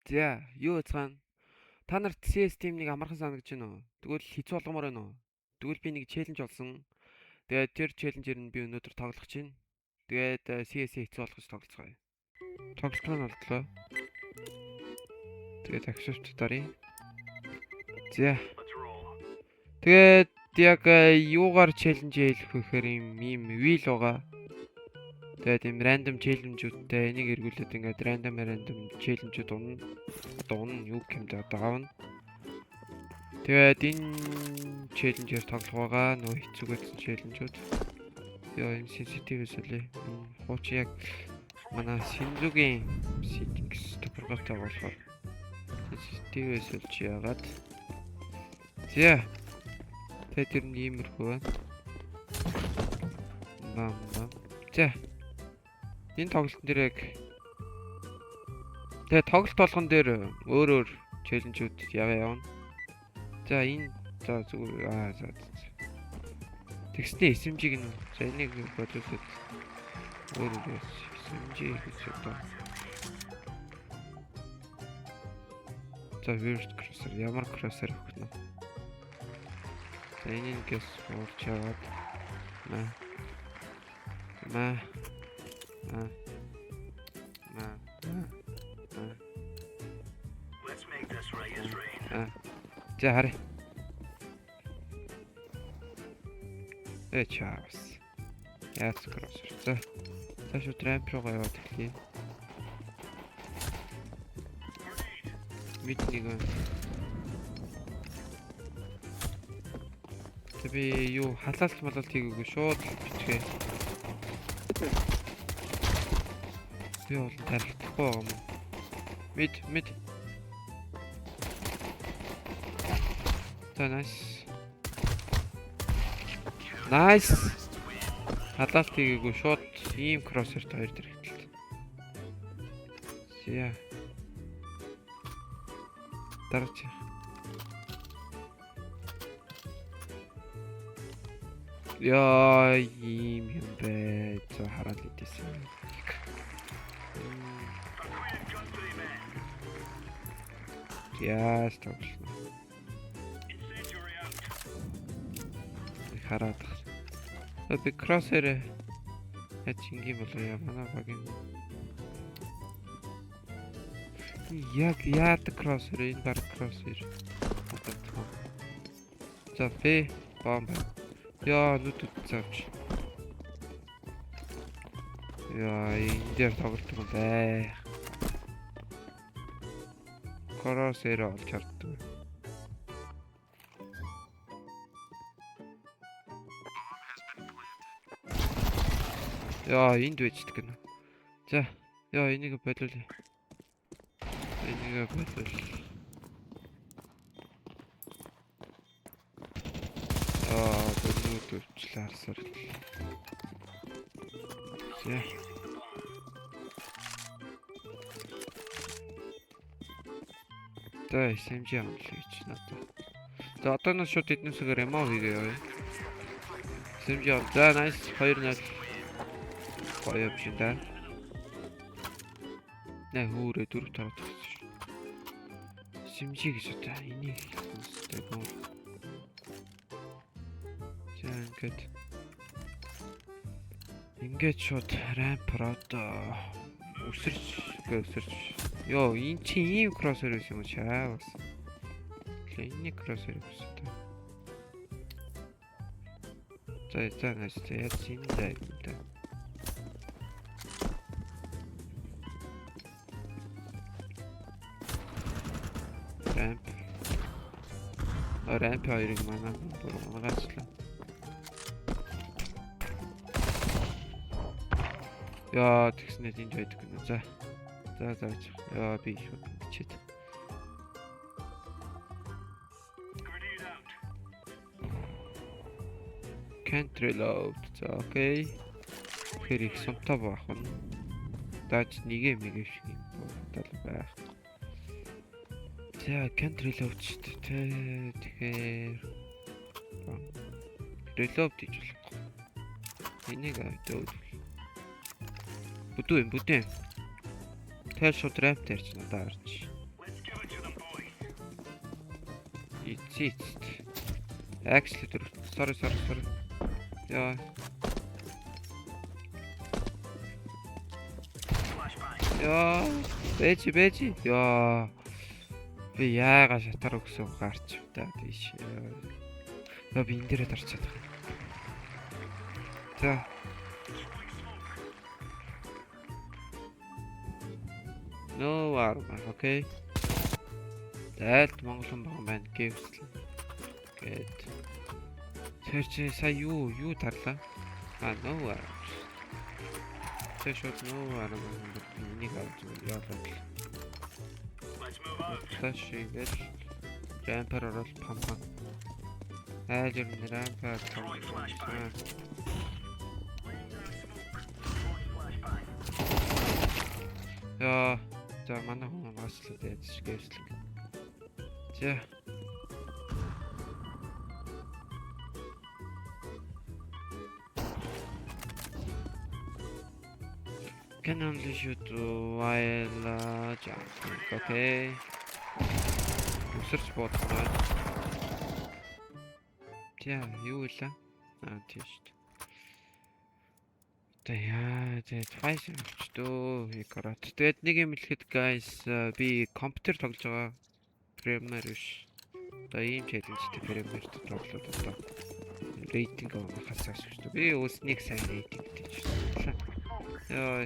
За, юу яцгаана? Та нарт CS team нэг амархан санагдаж байна уу? Тэгвэл хэцүү болгомоор байна уу? Тэгвэл би нэг challenge олсон. Тэгээд тэр challenge-ээр нь би өнөөдөр тоглох чинь. Тэгээд CS-ийг хэцүү болгож тоглоцгоё. Тоглолт маань болтлоо. Тэгээд accept даръя. За. Тэгээд яг юугаар challenge хийх вэ гэхээр юм wheel байгаа. Тэгээд ийм random challenge-үүдтэй энийг эргүүлээд ингээд random challenge-үүд унана. Одоо унана юу гэх юм бэ, одоо авна. Тэгээд энэ challenge-ээр тоглох байгаа. Нөгөө хэцүүгээдсэн challenge-үүд. Йоо, энэ sensitive солио. Энэ хуучин яг манай Синзүгийн settings тохиргоотой болохоор sensitive сольж яагаад. За. Тэгээд тэр нь иймэрхүү байна. Бам бам. За. Энэ тоглолтын дээр яг тэгээ тоглолт болгон дээр өөр өөр challenge-үүд яваа явна. За, энэ за зүгээр аа за. Тэгсний SMG-г нь за энийг боловсод өөр өөр SMG гэж одоо. За, weird crosshair, ямар crosshair өгөх нь. За, энийг гэс уулж яваад маа маа маа маа маа. Let's make this right as rain. Аа. За, харъя. Э чаас. Яац crosshair. За. За, шууд ramp руугаа яваад эхлэе. Mid нэг байна. Тэг би юу халаалт малалт хийгээгүй, шууд бичгээ. Би бол тарихтахгүй байгаа юм. Mid mid. За, nice. Nice. Халаалт хийгээгүй, шууд ийм crosshair хоёр дээр хэвтэлт. За. Дараач. Яа, ийм юм бэ. За, хараад идэсэн. Яас тоглоно. Incendiary out. Хараад. За, би crosshair яаж ингийн болоо яа, манай багийн яг яадаг crosshair, энэ баг crosshair. За, B бомб. Яа, нүд үтцээвч. Яа, энэ дээр тоглолт юм байх. Crosshair олж харддаг. Яа, энд байждаг гэнэ. За, яа, энийг болиулъя. Энийг болиул. Аа, бөлнүүд өвчлээ харсаар. За. За, SMG амлаа гэж надад. За, одоо нь шууд эднээсээр ремов хийгээ явъя. SMG ам. За, nice, 2-0. Гоё юм шиг да. Нэ хүүрээ дөрөв тараад тавьсан шүү. SMG гэж одоо энийг хийх юм. За, ингээд ингээд шууд ramp одоо өсөрч гээ өсөрч. Йоо, эн чи ийм crosshair байсан юм уу чаа бас. Тэгээ энэний crosshair байсан та. За за, nice. За, яаж энэ зай юм да. Ramp. Ramp хоёрыг манай бүр унгаачлаа. Яа, тэгснээр энд байдаг гэнэ. За. За за. Яа, би шууд бичээд. Grenade out. Can't reload. За, окей. Тэгэхээр их сумтай байх нь. Дааж нэгэ мэгэ шиг юм бодол байх. За, can't reload шүү дээ. Тэгэхээр reload хийж болохгүй. Энийг аваад бүдүү юм, бүдүү юм. Тэр шууд ramp тарьж надад харж. Эцээ эцэст. Actually дөрөв. Sorry, sorry, sorry. Яа. Яа. Бэжи, бэжи. Яа. Би яага шатар өгсөн гарч та тийш. Яа, би энэ дээрээ дарчаад байгаа. За. No armor, okay. Дайлт монгол хүн байгаа юм байна гэвслэн. Гэт. Тэр чи сая юу тарлаа? А, no armor. Тэр шууд no armor юм бол энийг авч явуулаа. Let's move out. Flash хийгээл ramp аар орол пам пам. Айл ер нь ramp аар пам. Throwing flashbang. Laying down smoke. Throwing flashbang. Яа. За, манай хүн гаачлаа яаж гэвслэг. За. Can only shoot while jumping. Okay. Өсөрч буудах байна. За, юу вэ? Аа, тийм шүү дээ. Одоо яа, тэгээд Twice авчдөө Икарат. Тэгээд нэг юм хэлэхэд, guys, би компьютер тоглож байгаа. Premiere биш. Одоо ийм challenge тэй Premiere тоглоод одоо рейтинг хасаас шүү дээ. Би өөснийг сайн рейтингтэй шүү дээ. Яа.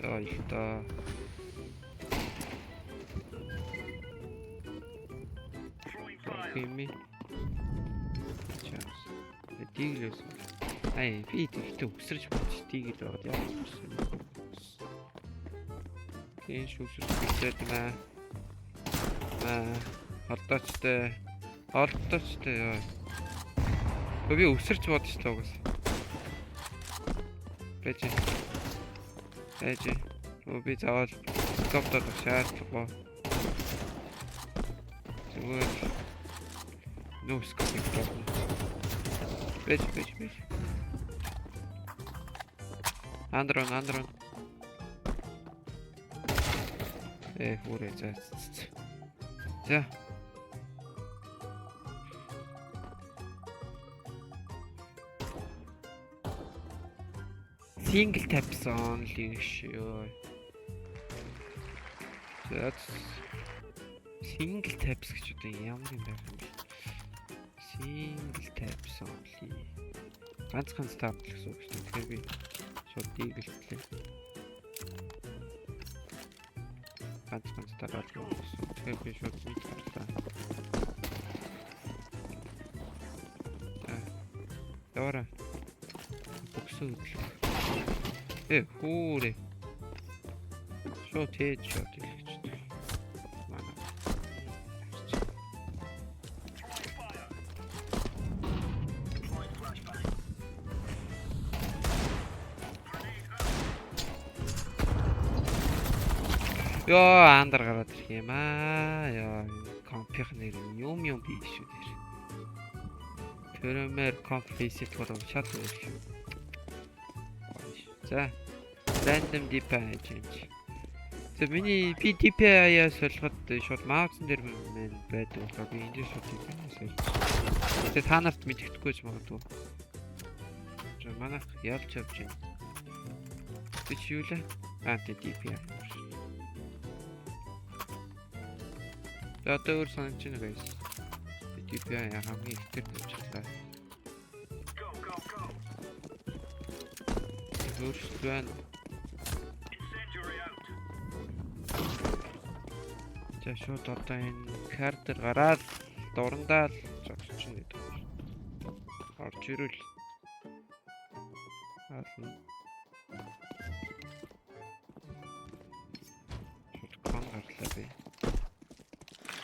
Яа, их та. Throwing fire. Хими. Чаас. Deagle ээс. Ай, би тэгтээ өсөрч бодож deagle байгаад яа гэсэн. Тийм шүүсэрч бичээд маа. Маа. Олдоочтой. Олдоочтой яа. Өө, би өсөрч бодчихлоо угаас. Бэж. Бэж. Өө, би заавал scope доод шаардлагагүй. Зүгээр no scope болно. Бэж, бэж, бэж. Андрон, андрон. Э, хүрээ, за. За. Single taps only шүү. За. Single taps гэж одоо ямар юм байх юм бэ? Single taps only. Ганц ганц tap л гэсэн үг шүү дээ. Тэгэхээр би шууд deagle тлээ. Ганц ганц дараад гэсэн. Тэгэхээр би шууд mid гарлаа. За. Яваарай. Бөксөө хөдлөх. Э, хүүрээ. Шууд headshot хэлчихдэг. Манай. Throwing fire. Deploying flashbang. Grenade out. Йоо, андar гараад ирэх юм аа. Йоо, comp ийнх нэр юм юм биш шүү дээ. Тэрмээр comp face бол шал өөр шүү. За. Random DPI change. За, миний би DPI-аа солиход шууд mouse н дээр мэн байдаг болохоор би энэ дээр шууд DPI сольж. Тэгээ та нарт мэддэхгүй ч магадгүй. За, манайх ялж явж байна. Би чи юу лээ? Аа, тий, DPI. За, одоо өөр санагдаж байна, guys. Би DPI хамгийн их дээр тавьчихлаа. Go, go, go. Өөрчлөлт байна. Incendiary out. За, шууд одоо энэ картер гараад дурандаа л зогсчихно гэдэг байна. Орж ирвэл хаална. Шууд con гарлаа би.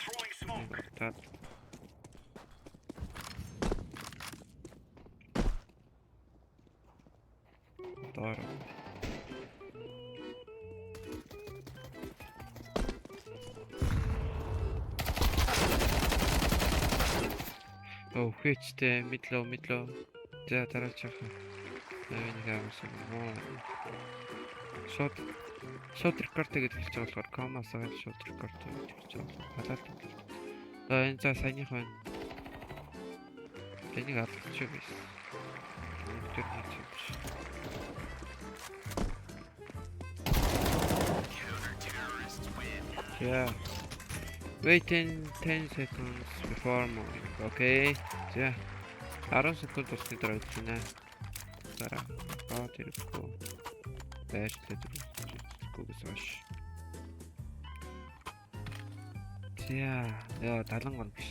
Throwing smoke. Нэг таад. Доор. Оо, хүчтэй mid лөө, mid лөө. За, дараач яах вэ? Нэг амарсан. Шууд Шууд record гэж хэлж байгаа болохоор cam аас шууд record гэж хэлж байгаа. Халаад. За, энэ за саяных байна. Энийг алгачих байсан. Тэр нэг юм биш. Yeah. Wait 10 seconds before moving. Okay. За. 10 секунд болсны дараа хэлж байна. Дараа. Аа, тэргүй. Байрлал тэргүй гэсэн маш. За. Яа, 70 гон биш.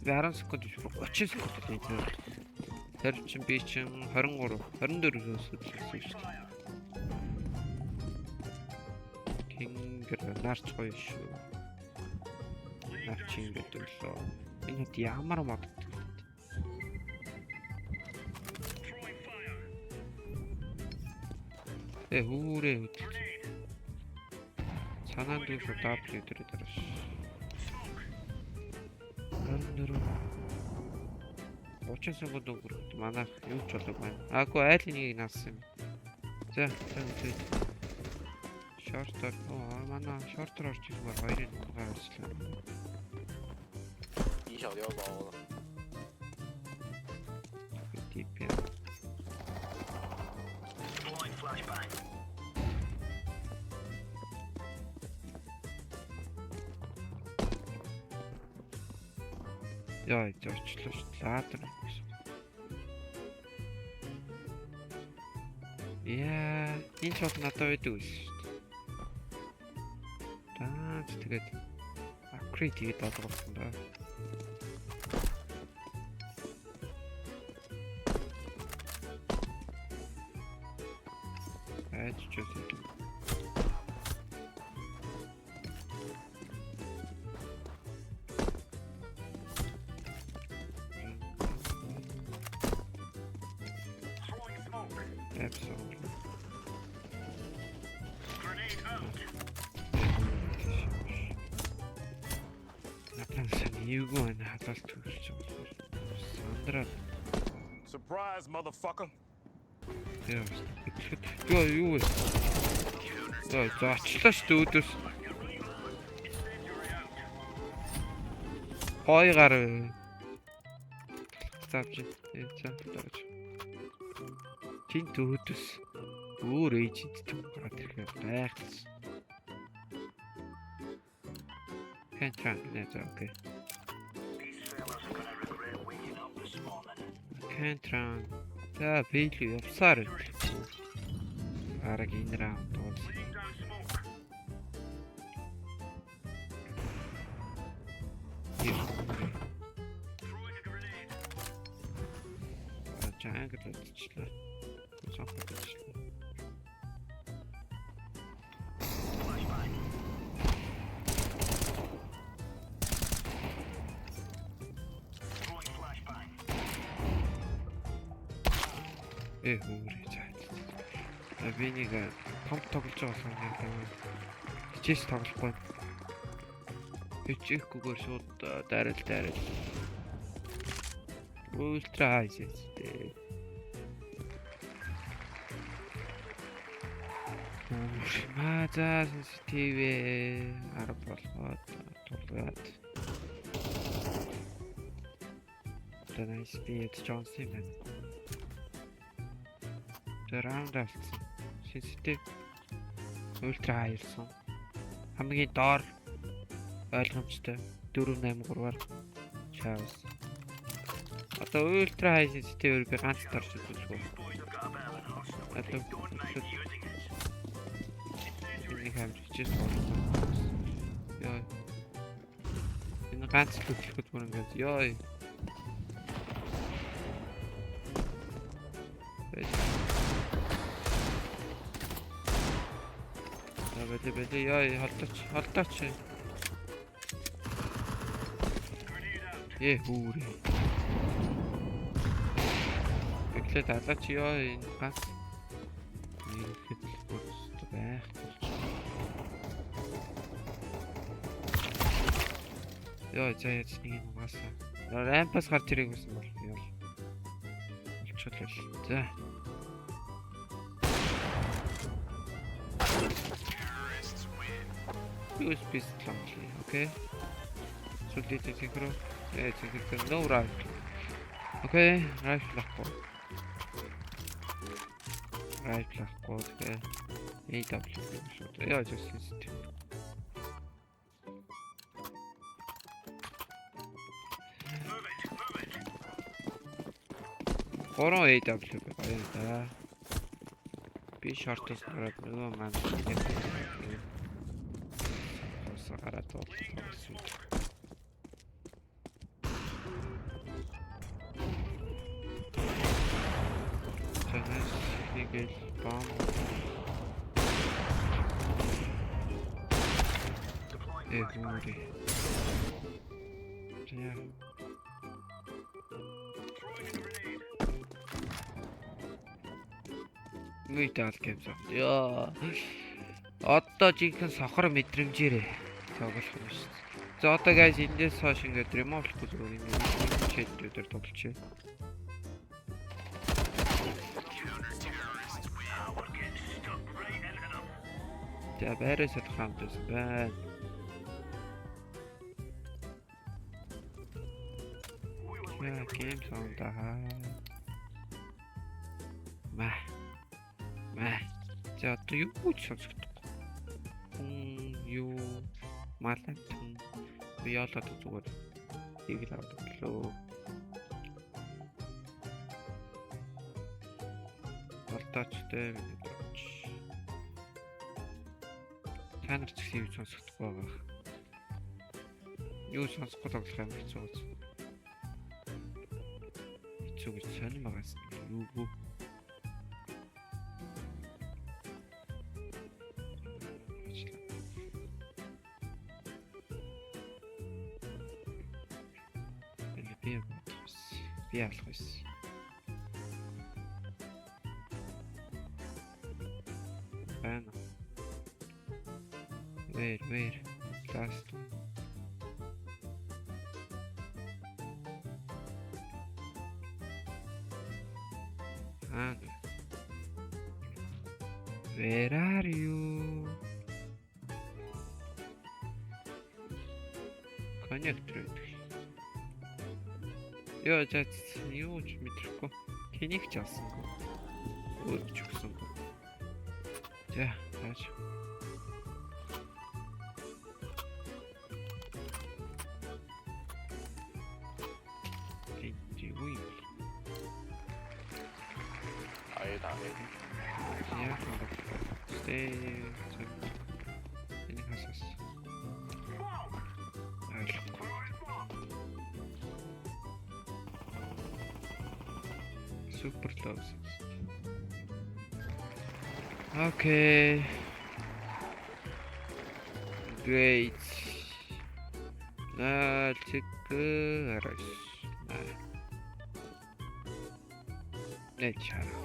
Би 10 секунд биш, 30 секунд л энэ. Тэр чин би чин 23, 24-өөс хэлсэн шүү дээ. Тэнгэр наарч гоё шүү. Наар чи ингэж өглөө. Энэ хэд ямар мод гэдэг вэ? Э, хүүрээ хөдөлж. Санаанд дүүш W дээр дараш. 24 30 секунд өнгөрөхөд манайх юу ч болоог байна. Аагүй, айлын нэгийг наасан юм. За, за, үзье. Short оор, оо, манай short оор орж ирсэн бол хоёрын нугаа ажиллаа. 一小碉包了。 TP. Deploying flashbang. Яа, зорчлоо шүү дээ. Ladder гэсэн. Яа, энэ шот надад байдаг байсан шүү дээ. Аа, тэгээд upgrade хийгээд болгосон да. Айч ч үгүй. Throwing smoke. Absolutely. Grenade out. Надад сан эвгүй байна, халаалт төрүүлж байгаа болохоор. Сандраа. Surprise, motherfucker. Яа, ёо, юу вэ? Яа, зоочлоо шүү дээ өөдөөс. Хой гар. Заавч. За, дагаж. Тинт өөдөөс өөр agent төв гараад ирэхээр гайхсан. Can't run. Нэ, за, okay. These fellas are gonna regret waking up this morning. Can't run. За, бэлүү явсаар байна. Араг энэ раунд бол Laying down smoke. Throwing a grenade. Jungle үзчихлээ. Сонгох үзчихлээ. Flashbang. Throwing flashbang. Э, хөөрэй, за. За, би нэг том тоглож байгаа болохоор нэг юм. Хичээс тоглохгүй. Хичээхгүйгээр шууд дайрал дайрал. Ultra high sensitive. Маа, за, sensitive 10 болгоод тулгаад. За, nice, би ядч онсон юм байна. За, раунд алдсан. Sensitive ultra high болсон. Хамгийн доор ойлгомжтой 4 8 3-аар чаавс. Одоо ultra high sensitive би ганц торч үзүүлгүй. These boys have got a bit of an arsenal, but Одоо they don't mind using it. нэг амж хичээс тоглох. Йоо. Энэ ганц л хөдлөхөд бүр ингээд ёо. Байж. За, бэлээ, бэлээ, ёо, холдооч, холдооч. Grenade out. Э, хүүрээ. Эхлээд алаач, ёо, энэ ганц. Ихэд л бүр өстө байхгүй болчих. Йоо, за, яаж нэг юм угаасаа. Ramp аас гарч ирээг байсан бол би бол болчихлоо. За. Use pistol only. Okay. Сүлдээ зинхрөө. Зинхрээ no rifle. Okay, rifle авахгүй. Rifle авахгүй. Тэгээ AW шүү. Яа just sensitive. Гурван AW байгаа юм да. Би short-оос гараад нөгөө маань хосоо гараад болсон. За nice. Тэгэл бом. Хүүри. За. Нүйтал гэмсэн. Яа. Одоо жинхэнэ сохор мэдрэмжээрээ тоглох юм шүү дээ. За одоо guys эндээс хойш ингээд remove-гүй зүгээр юм чэдүүдээр тоглолч. За байраа садах хамт байсан байна. Яа, game sound аа. Маа. Маа. За одоо юу ч сонсогдохгүй. Хүн юу малантэн би яалаад зүгээр ийг л авдаг лөө. Болтоочтой миний дооч. Та нар ч гэсэн юу сонсохдохгүй байгаа. Юу сонсохгүй тоглох юм хэцүү гоц. Хэцүү гэж сонирн байгаас юугүй. Би бодох байсан. Би алах байсан. Байна. Where, where? Last one. Аа. Where are you? Connector гэдэг. Йоо, за юу ч мэдрэхгүй. Тэнийг ч алсангүй. Өөр ч өгсөнгүй. За, тааш. Юу юм бэ? Аяа аяа. Яг юм бэ? Stay. Энэ хасаас. Ойлгохгүй. Super close. Okay. Great. Наа чиг арас. Нэ чара.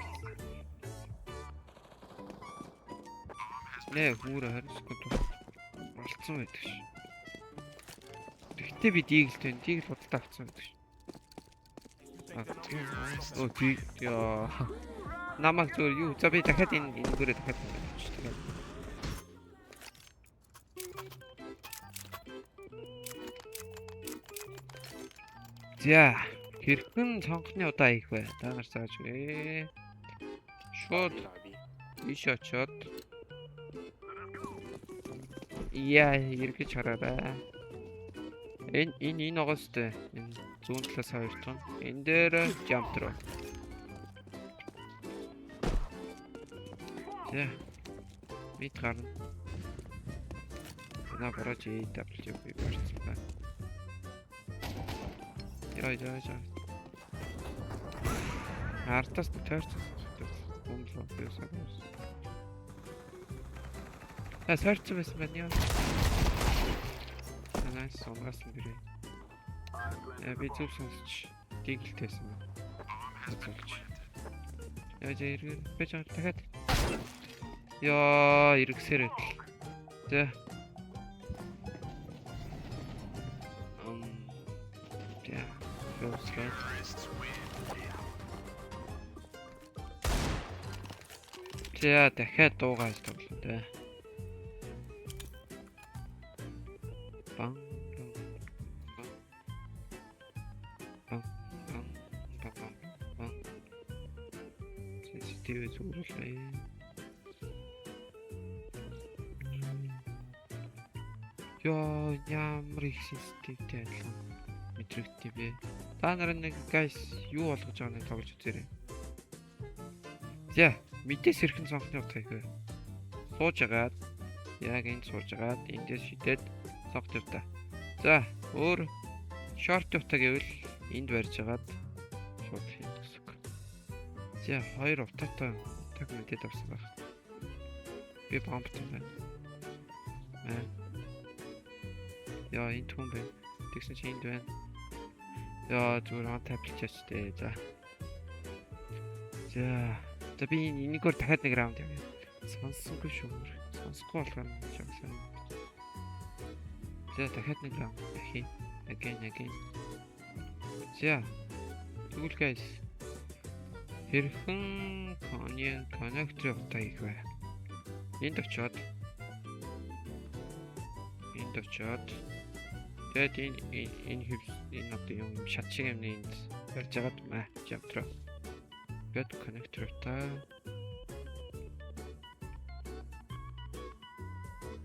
Нэ хүүрэ 20 секунд болцсон байдаг ш. Тэгтээ би диглтэй, дигл худалдаа авцсан байдаг ш. Оо би яа. Намайг зүгээр юу? За би дахиад энэ энэгээрээ дахиад авчих тэгээд. За, хэрхэн цонхны удаа хийх вэ? Та нар зааж өгье. Шууд иш очоод яа, эргэж хараарай. Энэ энэ энэ байгаа сте. Энэ зүүн талаас хоёр дахь. Энэ дээр jump throw. За. Мид гарна. На борож AW би барьсан байна. Яа яа яа. Артаас тойрч өмлөө би сагнаас. А сорьцсон байсан байна яа. Nice, унгаас нь гэрээ. Би зөв сонсч диглтэйсэн байна. Зөвлөж. Яа зэ эргэн би ч дахиад. Яа, эргэсээр байтал. За. За. Go. За, дахиад дуугаас тоглоо тэ. Бан бан бан бан бан бан бан. CCTV зүгүүлээ. Йоо, ямар их сенситивтэй адилхан мэдрэгддэг бэ. Та нар нэг guys юу болгож байгааг тоглож үзээрэй. За, мэдээс хэрхэн сонгохны утга их вэ? Сууж агаад яг энд сууж агаад эндээс шидээд сонгох явта. За, өөр short утга гэвэл энд барьж агаад шууд хийнэ гэсэн үг. За, хоёр утгатай утгаг мэдээд авсан байх. Би бомбтой байна. Аа. Яа, энд хүн байна. Тэгсэн чи энд байна. Яа, зүгээр он табличаач дээ. За. За. За би энэгээр дахиад нэг раунд явъя. Сонссонгүй шүү. Сонсохгүй болгоно шагсан. За дахиад нэг раунд ахи. Again again. За. Тэгвэл guys хэрхэн connector утаа хийх вэ? Энд очиод тэгээд энэ хэв энэ одоо юм шат шиг юмны энд барьж агаад маа жавтраа. Тэгээд connector утаа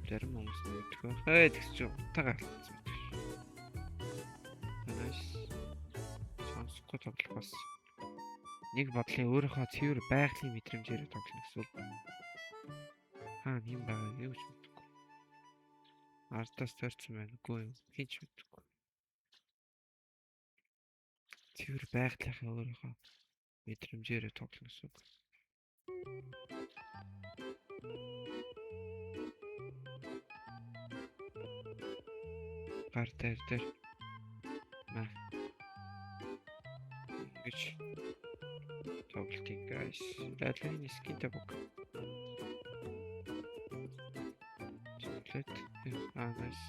зарим хүмүүс нь мэдэх байх. Ээ тэгс чи утаагаа алдсан байдаг шүү. Nice. Сонсохгүй тоглох бас нэг бодлын өөрийнхөө цэвэр байгалийн мэдрэмжээр тоглоно гэсэн үг. Хаа юм байгаа юу ч мэдэхгүй. Ардаас тойрсон байна үгүй юу? Хин ч мэдэхгүй. Цэвэр байгалийнхаа өөрийнхөө мэдрэмжээр тоглоно гэсэн үг. Гар дээр дээр маа ингэж тоглолтын guys. Дадлын скинтэй баг. Зөвлөд. Аа nice.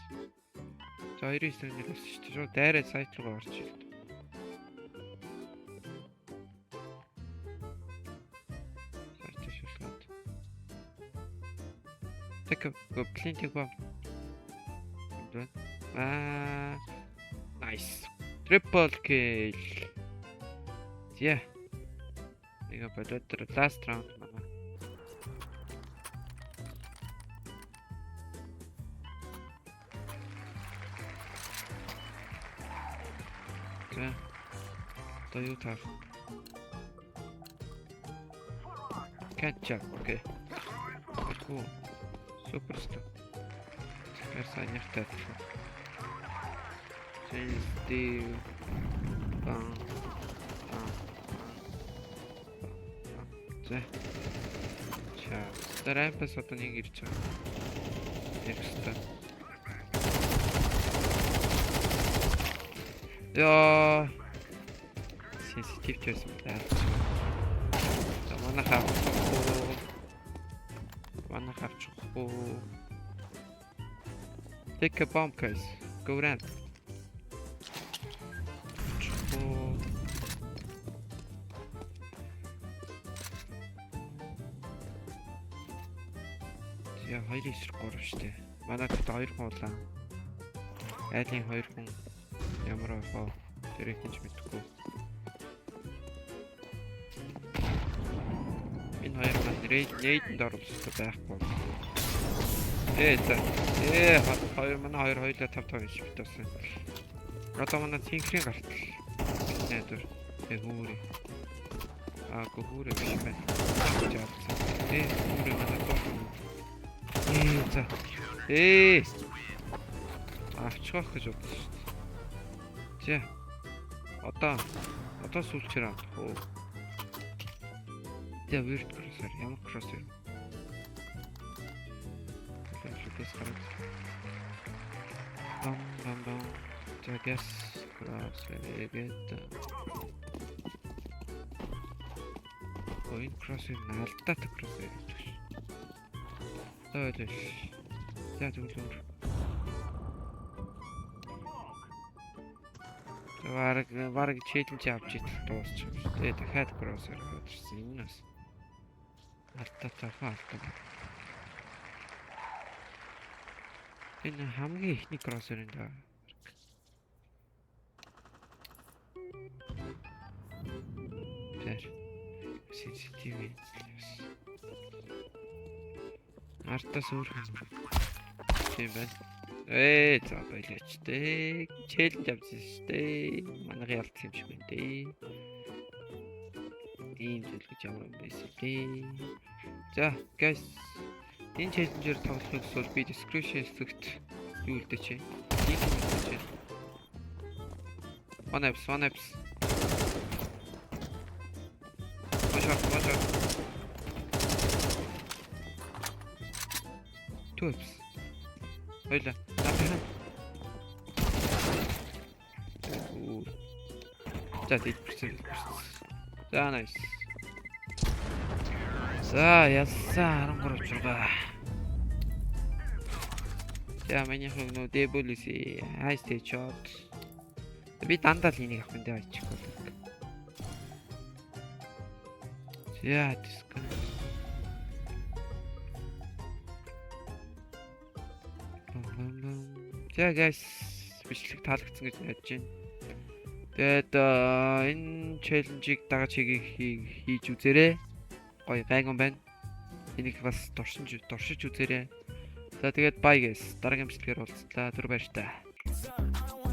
За 2-9 нэр болсон шүү дээ. Шууд дайраа сайт руу орж ирэлт. Сайт шилгээд. Так, гоблин баг. Аа nice. Triple kill. За. Нэг болоод last round манай. За. Одоо юу таах? Catch up. Okay. Cool. Super stuff. Тэр сайн яхтай. Sensitive. Бан. Бан. За. Ча. Дараампас одоо нэг ирж байгаа. Ирэх хэвээр. Яа. Сенситив байсан байна. За манайх авчихгүй. Манайх авчихгүй. Take a bomb guys. Go ramp. Яа 2 9 3 штэ. Манай хэд 2 хүн улаан. Айлын 2 хүн ямар байх вэ? Тэрийг хинч мэдэхгүй. Энэ хоёр маань нейдэнд оруулах байхгүй. Ээ за. Ээ хоёр манай хоёр хоёлаа 5 5 биш битсэн. Одоо манай цэнхрийн гартал найдвар. Ээ хүүрээ. Аа гоо хүүрээ биш байна. Жаалцсан. Ээ хүүрээ манай дуу. Ээ за. Ээ. Авчихах гэж бодсон шүү дээ. За. Одоо сүүлчээр авах уу? За weird crosshair ямар crosshair? Лүгэс гараад. Бам бам бам. За guess crosshair гэдэг. Ой, crosshair алдаатай crosshair гэдэг ш. За ойлоо. За тэгвэл өөр. Бараг challenge авч идэл дуусчих юм шүү. Тэгээ дахиад crosshair гараад ирсэн. Энэ нь бас алдаатай хан алдаа. Энэ хамгийн эхний crosshair энэ даа. Тэр sensitive. Артаас өөр юм. Тийм байна. Ээ, за болооч дээ. Challenge авсан шүү дээ. Манайх ялцсан юм шиг байна дээ. Ийм зүйл гэж ямар юм байсан бэ? За, guys. Энэ challenge-ээр тоглохыг хүсвэл би description хэсэгт юу үлдээч. Link үлдээч. One apps, one apps. One shot, one shot. Two apps. Хоёлаа. За, behind. Оо. За, дэлбэрсэн, дэлбэрсэн. За, nice. За, ялсан, 13 6. За, миний хувь нөө дэбөлс high stage shot. Би дандаа л энийг авах юм дээ, ачих болог. За, disconnect. Бам, бам, бам. За, guys, бичлэг таалагдсан гэж найдаж байна. Тэгээд энэ challenge-ийг дагаж хийж үзээрэй. Гоё гайгүй байна. Энийг бас туршиж үзээрэй. За, тэгээд bye, guys. Дараагийн бичлэгээр уулзлаа. Түр баяртай. I